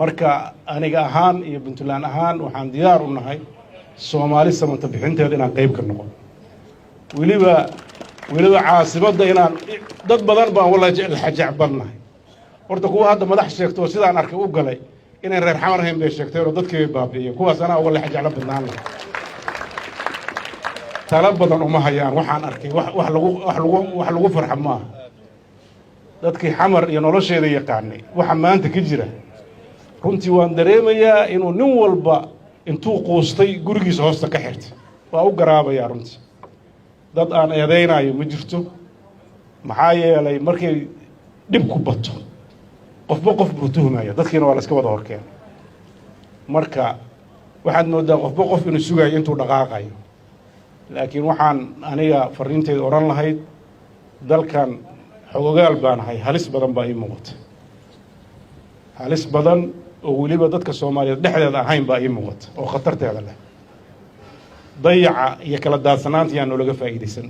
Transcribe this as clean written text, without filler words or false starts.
Marka aniga ahaan iyo Puntland ahaan waxaan diyaar u nahay Soomaali samata bixinteeda inaan qayb ka noqon, weliba caasimadda inaan dad badan baan wallahi jecbannahay. Horta kuwa hadda madax sheegto oo sidaan arkay u galay inay reer Xamar hayn bay sheegteen oo dadkii bay baabi'iyeen. Kuwaas anaa uga lexjeclo badnaan lahay. Talo badan uma hayaan. Waxaan arkay wax lagu farxa maaha. Dadkii Xamar iyo nolosheeda yaqaanay waxa maanta ka jira, runtii waan dareemayaa inuu nin walba intuu quustay gurigiisa hoosta ka xirtay. Waa u garaabayaa runtii. Dad aan eedaynayo ma jirto, maxaa yeelay markay dhib ku bato qofba qof buu tuhmaya, dadkiina waa la iska wada horkeenay. Marka waxaad mooddaa qofba qof inuu sugayo intuu dhaqaaqayo. Laakiin waxaan aniga fariinteyda odhan lahayd, dalkan xogogaal baan ahay, halis badan baa ii muuqata, halis badan oo weliba dadka Soomaaliyeed dhexdeeda ahayn baa ii muuqata oo khatarteeda leh. Dayaca iyo kala daadsanaanta yaan noolaga faa'iidaysan.